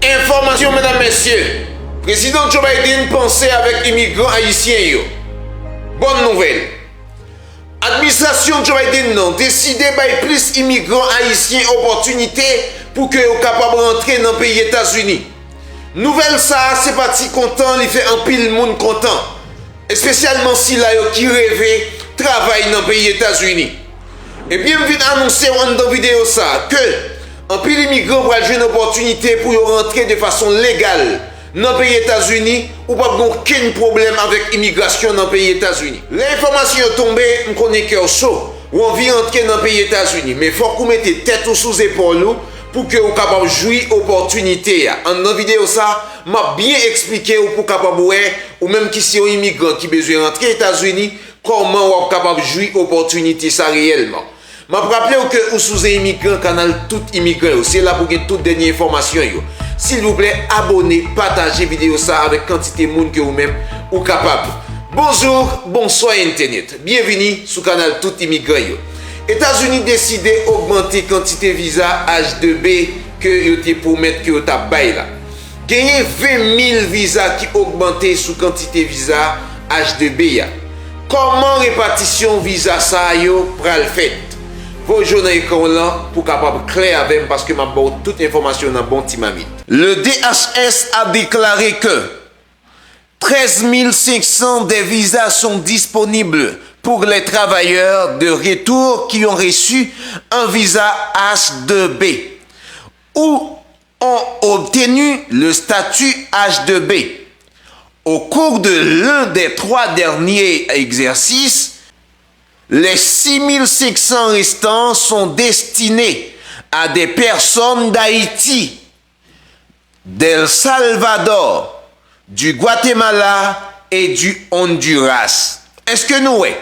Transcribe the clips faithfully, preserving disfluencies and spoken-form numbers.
Enfòmasyon, medam, mesye, Prezidan Joe Biden panse avèk imigran ayisyen yo. Bòn nouvèl! Administrasyon Joe Biden nan deside bay plis imigran ayisyen opòtinite pou ke yo kapab rantre nan peyi Etazini. Nouvèl sa a se pa ti kontan li fè anpil moun kontan, espesyalman sila yo ki reve travay nan peyi Etazini. Ebyen, m vin anonse w anndan videyo sa a ke anpil imigran pral jwenn opòtinite pou yo rantre de fason legal nan peyi Etazini, ou p ap gen okenn pwoblèm avèk imigrasyon nan peyi Etazini. Lè enfòmasyon yo tonbe, m konnen kè w cho, ou anvi rantre nan peyi Etazini, men fòk ou mete tèt ou sou zepòl ou pou ke ou kapab jwi opòtinite a. Anndan videyo sa, m ap byen eksplike w pou w kapab wè, ou menm ki se yon imigran ki bezwen rantre Etazini, kòman w ap kapab jwi opòtinite sa reyèlman. M ap raple w ke ou sou Ze Imigran, kanal tout imigran yo. Se la pou gen tout dènye enfòmasyon yo. Silvouplè, abòne, pataje videyo sa avèk kantite moun ke ou menm ou kapab. Bonjou, bonswa entènèt. Byenvini sou kanal tout imigran yo. Etazini deside ogmante kantite viza H de B ke yo te pwomèt ke yo t ap bay la. Genyen ven mil viza ki ogmante sou kantite viza H de B a. Kòman repatisyon viza sa yo pral fèt? Voye w nan ekran w lan pou w kapab klè avè m, paske m ap ba w tout enfòmasyon nan bon ti mamit. Le D H S a déclaré que treize mille cinq cents des visas sont disponibles pour les travailleurs de retour qui ont reçu un visa H deux B ou ont obtenu le statut H deux B. Au cours de l'un des trois derniers exercices, les six mille cinq cents restants sont destinés à des personnes d'Haïti, d'El Salvador, du Guatemala et du Honduras. Èske nou wè?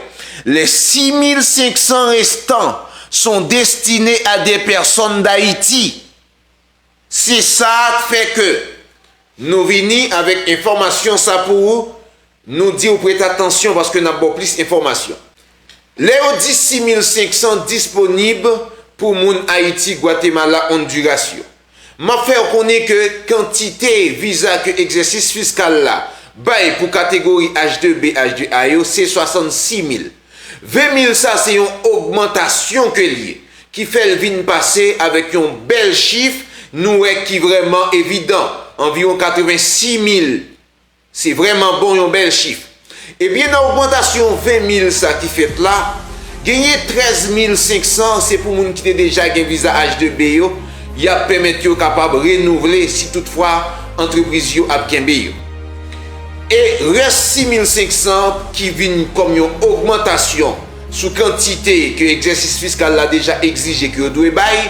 Les six mille cinq cents restants sont destinés à des personnes d'Haïti. Se sa k fè ke nou vini avèk enfòmasyon sa pou ou, nou di w prete atansyon paske n ap ba w plis enfòmasyon. Lè yo di six mille cinq cents disponib pou moun Ayiti, Gwatemala, Honduras yo, m ap fè w konnen ke kantite viza ke egzèsis fiskal la bay pou kategori H de B, H de A yo, se swasannsis mil. Ven mil sa se yon ogmantasyon ke l ye, ki fè l vin pase avèk yon bèl chif, nou wè ki vrèman evidan, anviwon katrevensis mil. Se vrèman bon, yon bèl chif. Ebyen, nan ogmantasyon ven mil sa ki fèt la, genyen trèz mil senk san, se pou moun ki te deja gen viza H de B yo, y ap pèmèt yo kapab renouvle si toutfwa antrepriz yo ap kenbe yo. E rès sis mil senk san ki vin kòm yon ogmantasyon sou kantite ke egzèsis fiskal la deja egzije ke yo dwe bay,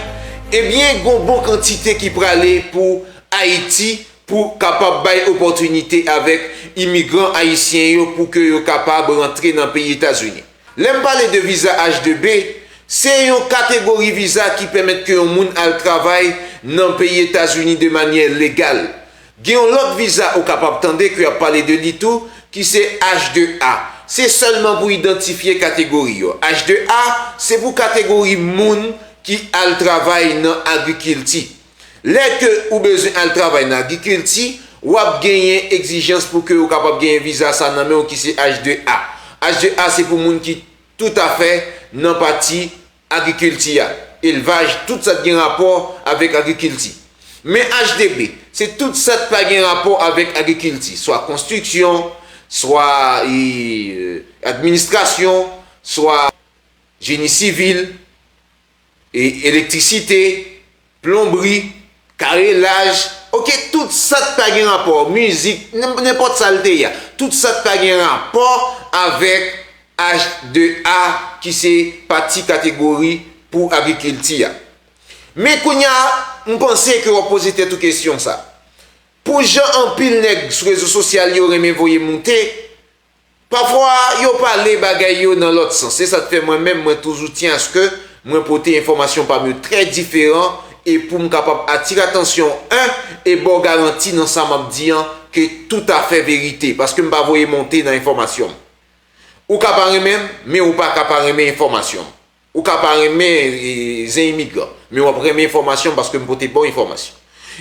ebyen, gon bon kantite ki prale pou Ayiti pou kapab bay opòtinite avèk imigran ayisyen yo pou ke yo kapab rantre nan peyi Etazini. Lè m pale de viza H de B, se yon kategori viza ki pèmèt ke yon moun al travay nan peyi Etazini de manyè legal. Gen yon lòt viza ou kapab tande ke y ap pale de li tou, ki se H de A. Se sèlman pou idantifye kategori yo. H de A, se pou kategori moun ki al travay nan agrikilti. Lè ke ou bezwen al travay nan agrikilti, w ap genyen egzijans pou ke ou kapab genyen viza sa nan men w ki se H de A. H de A se pou moun ki toutafè nan pati agrikilti a, elvaj, tout sa k gen rapò avèk agrikilti. Men H de B, se tout sa k pa gen rapò avèk agrikilti, swa konstriksyon, swa, e, administrasyon, swa jeni sivil, e, elektrisite, plonbri, karelaj, oke, tout sa k pa gen rapò, mizik, nenpòt sa l te ye a, tout sa k pa gen rapò avèk H de A ki se pati kategori pou agrikilti a. Men kounye a, m panse ke w ap poze tèt ou kesyon sa. Pou jan anpil nèg sou rezo sosyal yo renmen voye moute, pafwa yo pale bagay yo nan lòt sans. Se sa k fè mwen menm, mwen toujou tyen aske mwen pote enfòmasyon pa m yo trè diferan e pou m kapab atire atansyon w, en, e ba w garanti nan sa m ap di an, ke toutafè verite, paske m pa voye monte nan enfòmasyon m. Ou ka pa renmen m, men ou pa ka pa renmen enfòmasyon m. Ou ka pa renmen, e, zen imigran, men w ap renmen enfòmasyon m paske m pote bon enfòmasyon.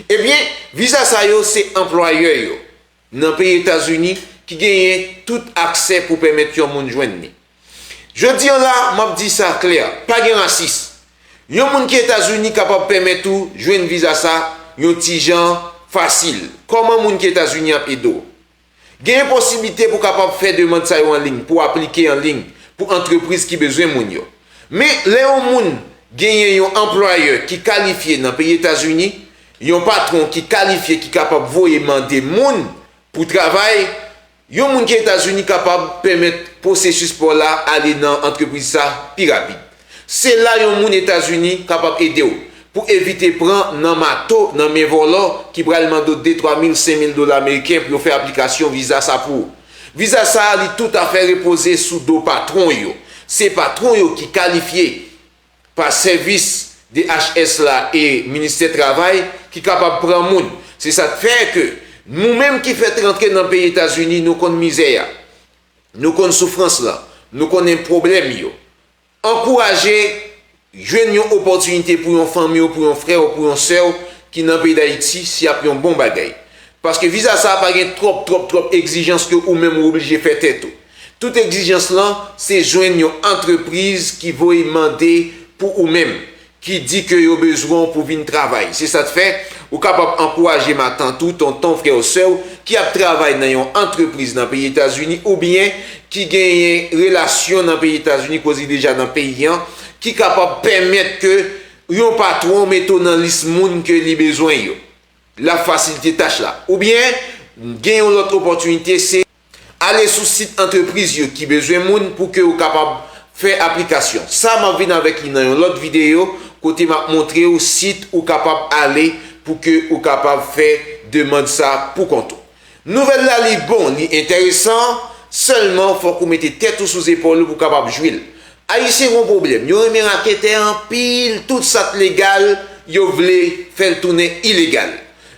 Ebyen, viza sa yo se anplwayè yo nan peyi Etazini ki genyen tout aksè pou pèmèt yon moun jwenn li. Jodi an la, m ap di sa klè, pa gen rasis. Yon moun ki Etazini kapab pèmèt ou jwenn viza sa yon ti jan fasil. Kòman moun ki Etazini ap ede w? Genyen posiblite pou kapab fè demann sa yo an liy, pou aplike an liy pou antrepriz ki bezwen moun yo. Men, lè yon moun genyen yon anplwayè ki kalifye nan peyi Etazini, yon patwon ki kalifye ki kapab voye mande moun pou travay, yon moun ki Etazini kapab pèmèt pwosesis pa w la ale nan antrepriz sa pi rapid. Se la yon moun Etazini kapab ede w pou evite pran nan mato, nan men vòlò ki pral mande w de, twa mil, senk mil dola ameriken pou yo fè aplikasyon viza sa pou ou. Viza sa a, li toutafè repoze sou do patwon yo. Se patwon yo ki kalifye pa sèvis D H S la e Ministè Travay ki kapab pran moun. Se sa k fè ke nou menm ki fèt rantre nan peyi Etazini, nou konn mizè a, nou konn soufrans lan, nou konnen pwoblèm yo. Ankouraje jwenn yon opòtinite pou yon fanmi w, pou yon frè w, pou yon sè w ki nan peyi Dayiti, si ap yon bon bagay. Paske viza sa a pa gen twòp, twòp, twòp egzijans ke ou menm ou oblije fè tèt ou. Tout egzijans lan, se jwenn yon antrepriz ki voye mande pou ou menm, ki di ke yo bezwen w pou vin travay. Se sa k fè, ou kapab ankouraje matant ou, tonton, frè w, sè w, ki ap travay nan yon antrepriz nan peyi Etazini, oubyen ki genyen relasyon nan peyi Etazini, koz li deja nan peyi an, ki kapab pèmèt ke yon patwon mete w nan lis moun ke li bezwen yo. L ap fasilite tach la. Oubyen, gen yon lòt opòtinite, se ale sou sit antrepriz yo ki bezwen moun pou ke ou kapab fè aplikasyon. Sa, m ap vin avèk li nan yon lòt videyo, kote m ap montre w sit ou kapab ale pou ke ou kapab fè demann sa pou kont ou. Nouvèl la, li bon, li enteresan, sèlman fòk ou mete tèt ou sou zepòl ou pou w kapab jwi l. Ayisyen gen yon pwoblèm, yo renmen raketè anpil, tout sa k legal, yo vle fè l tounen ilegal.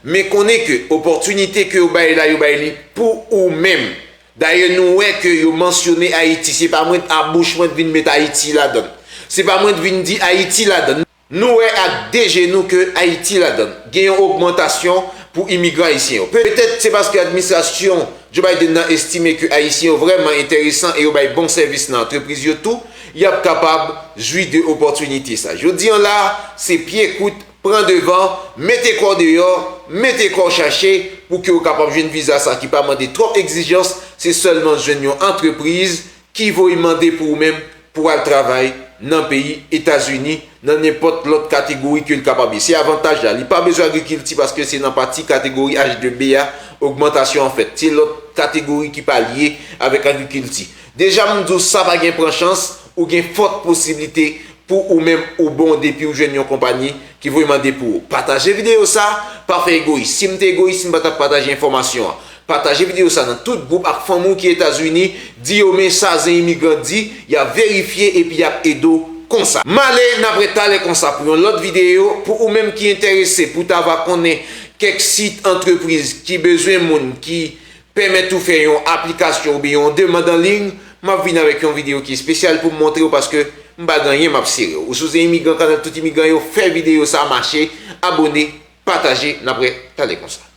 Men konnen ke opòtinite ke yo bay la, yo bay li pou ou menm. Dayè, nou wè ke yo mansyone Ayiti, se pa mwen a bouch mwen t vin met Ayiti ladan l. Se pa mwen t vin di Ayiti ladan l. Nou wè ak de je nou ke Ayiti ladan l. Gen yon ogmantasyon pou imigran ayisyen yo. Petèt se paske administrasyon Joe Biden nan estime ke Ayisyen yo vrèman enteresan e yo bay bon sèvis nan antrepriz yo tou, y ap kapab jwi de opòtinite sa. Jodi an la, se pye kout, pran devan, mete kò w deyò, mete kò w chache pou ke w kapab jwenn viza sa ki pa mande twòp egzijans, se sèlman jwenn yon antrepriz ki voye mande pou ou menm pou al travay nan peyi Etazini, nan nenpòt lòt kategori ke l kapab ye. Se avantaj la. Li pa bezwen agrikilti paske se nan pati kategori H de B a ogmantasyon an fèt. Se lòt kategori ki pa lye avèk agrikilti. Deja, m di w sa pa gen pran chans, ou gen fòt posiblite pou ou menm ou bon depi w jwenn yon konpayi ki voye mande pou ou. Pataje videyo sa, pa fè egoyis. Si m te egoyis, m pa t ap pataje enfòmasyon an. Pataje videyo sa nan tout gwoup ak fanmi w ki Etazini, di yo men sa zen imigran di, y ap verifye epi y ap ede w konsa. M ale, n ap ret talè konsa pou yon lòt videyo. Pou ou menm ki enterese pou ta va konnen kèk sit antrepriz ki bezwen moun ki pèmèt ou fè yon aplikasyon oubyen yon demann an liy, m ap vin avèk yon videyo ki espesyal pou m montre w paske m pa gen anyen m ap sere w. Ou si w se imigran, kanal tout imigran yo, fè videyo sa mache, abone, pataje, n ap ret talè konsa.